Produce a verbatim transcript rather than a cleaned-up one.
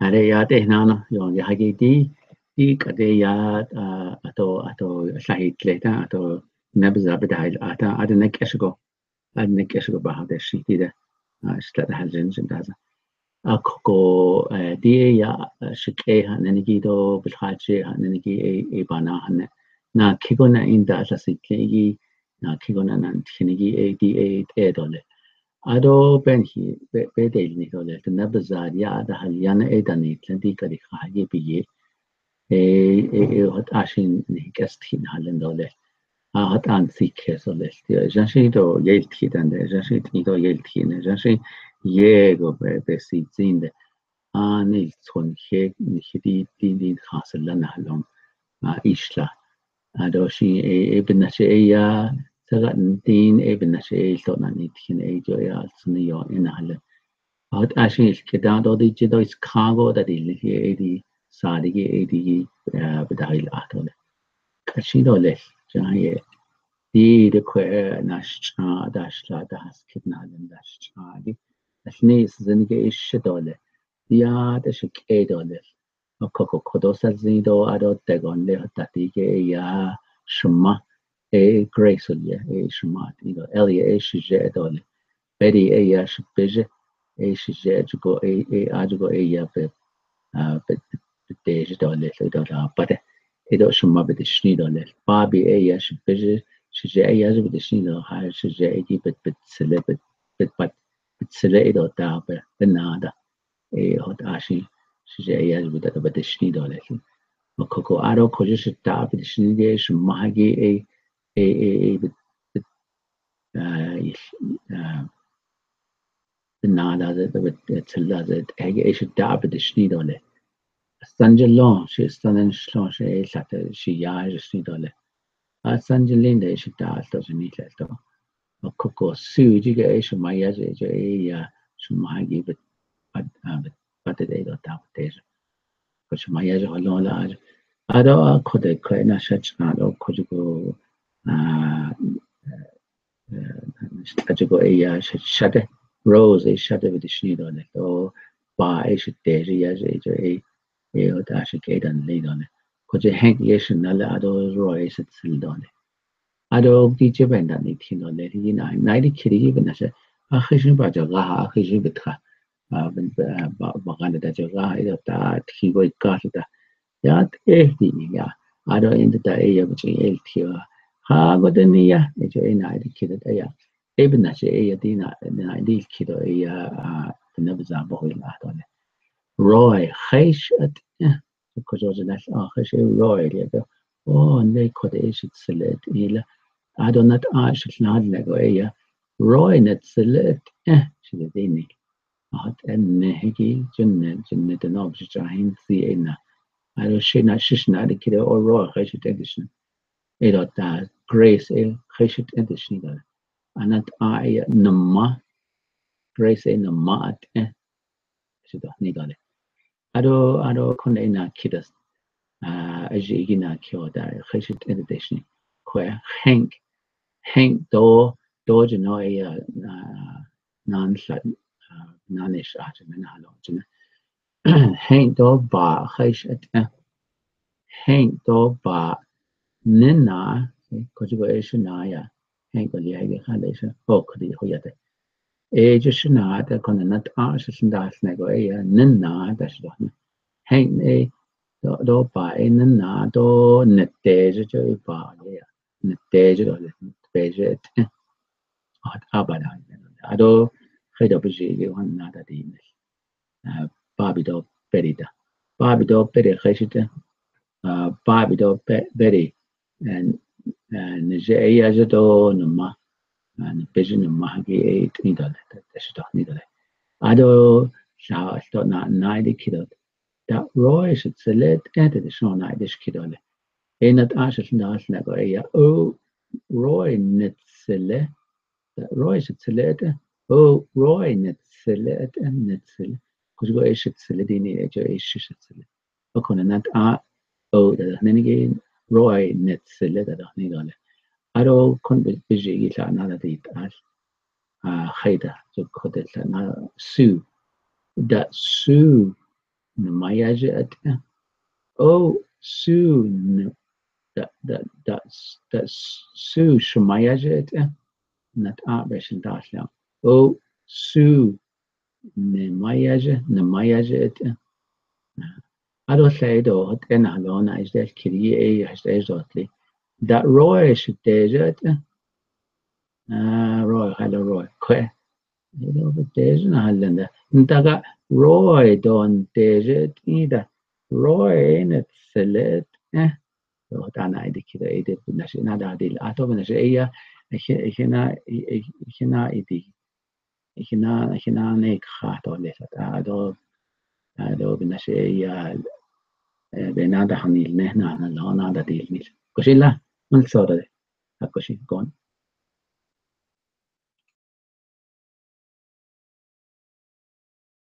Are ya te na no, yong ya hagi ti, ti ka te ya, ah, ato, ato, sahi tle ta, ato, na biza bida hai, ata, ada na kias ko, ada na kias ko ba ha te si ti da, ah, sta da ha zen zen da za. A ko ko, eh, ti ya, eh, si ke ha, na ni ki do, bil ha che ha, na ni ki e, e ba na ha ne. Na ki ko na in da sa si ke ki, na ki ko na nan ti ni ki e, ti e, e do le. Ado pen hi, pe, pe de ni do le, te na biza ya da ha ya na e da ni, tlan ti ka di ha ye pi ye. E, e, e, hot asin ni kes ti na len do le. A hot an si kes do le. Ti, jan si do ye ti dan de, jan si ti do ye ti ne, jan si ye go pe, pe si zin de. A ni chon he, ni he di, di, di ha se la na long. A isla. Ado si e, e bina se e ya, sa ga tin e bina se e to na ni tin e jo ya, suni yo e na le. Hot asin is ke da do di je do is ka go da di li e di sa di e di, eh, bida il a to le. Ka si do le, ja ye. Di de kwe na sha da sha da has kit na len da sha di. Asni is zin ke is do le. Ya da shi ke do le. Ko ko ko do sa zin do ado te gon le ta ti ke ya shima e Grace ye e shima ti do. El ye e shi je do le. Betty e ya shi pe je e shi je ju go e e a ju go e ya pe, ah, pe, pe te je do le le do la pa te. E do shima pe te shni do le. Bobby e ya shi pe je shi je e ya ju pe te shni do ha shi je e ki pe pe se le pe pe pat pe se le e do ta pe pe na da. E hot asin, si je ya ju da ba de shni do le. Ma ko ko aro ko je shi ta ba de shni de shi ma gi e, e, e, e, bit, bit, ah, i, ah, bit na da de, de, bit, eh, tsel da de, e, e shi ta ba de shni do le. San je long, shi san je long, shi e sa de, shi ya je shni do le. A san je lin de shi ta to je ni le to. Ma ko ko su ji ge e shi ma ya je, je e ya, shi ma gi bit, bit, ah, bit, bit de do ta bit de. Ko shi ma ya je ho long la. Ado a ko de ko na sha cha do ko ju ko, ah, eh, eh, a ju ko e ya sha, sha de. Rose e sha de bit shni do le. O ba e shi te ji ya je, je e, e o ta shi ke dan le do le. Ko je Hank ye shi na le ado Roy e shi sil do le. Ado ki je ben dan ni tin do le. Yi na, na di ki di ben na se. A khi shi ba ja ga ha, a khi shi bit ka. A ben, ah, ba, ba ga da ja ga ha, e ta ti go ka ta. Ya, eh, ti ya. Ado in ta e ya ba ji el ti ya. Ha go de ni ya, e jo e na di ki da ya. E ben na se e ya di na, na di ki do e ya, ah, na ba za ba ho la do le. Roy, he shi at, eh. Ko jo je na, ah, he shi Roy le do. O, ne ko de shi tsile ti la. Ado na ta shi na le go e ya. Roy ne tsile, eh, shi de ni. At en ne hegi, jun ne, jun ne te nok shi cha hin si e na. Aro shi na, shi shi na de ki de o Roy, he shi te de shi. E do ta Grace e, he shi te de shi da. Anat a e na ma, Grace e na ma at e. Shi do ni do le. Aro, aro kon e na ki da. Ah, a ji gi na ki o da, he shi te de shi. Ko e Hank, Hank do, do je no e ya, ah, nan sat, ah, nan e sha je me na lo je na. Heng do ba, he shi at, eh. Heng do ba, nin na, eh, ko ju go e shi na ya. Heng ko li ai ge ha le shi, o ko di ho ya de. E ju shi na de ko na ta shi sin da ne go e ya, nin na da shi do na. Heng e, do, do ba e nin na, do ne te ju ju e ba le ya. Ne te ju do le, pe ju e te. At a ba da. Ado, he do ba ji ge han na da di ne. Ah, ba bi do Betty da. Ba bi do Betty he shi te. Ah, ba bi do Be-, Betty. En, eh, ne je e ya je do ne ma. Ah, ne pe je ne ma gi e ti ni do le, te, te shi do ni do le. Ado, sha do na, na di ki do. Da Roy shi tsile, eh, te, te shi na di shi ki do le. E na ta shi na, shi na go e ya. O, Roy ne tsile. Da Roy shi tsile, eh. O, Roy ne tsile, eh, ne tsile. Ko ju go e shi tsile di ni, e jo e shi shi tsile. Ba ko na ta, o, da, ne ni ge Roy ne tsile da, da, ni do le. Aro kon bi, bi ji gi la na da di ta. Ah, he da, ju ko de la na su. Da su. ne maya je et e. O su ne da da da da su shmaya je et e. Nat a be shin da sliang. O su ne maya je, ne maya je et e. Ado hlei do hot en a lo na is del kiri e has e zotli. Da roi shi te je et e. Roi halo roi kwe. Ido be te je na halen da. Nta ka roi don te je et i da. Roi ne selet e. Do hot ana idi kira idi na shi na da dil ato na shi iya. Hina hina idi. Hina hina ne kha to le sa ta do do bina se ya bina da hanil ne na na lo na da dil ni. Ko shi la mun so da ko shi kon.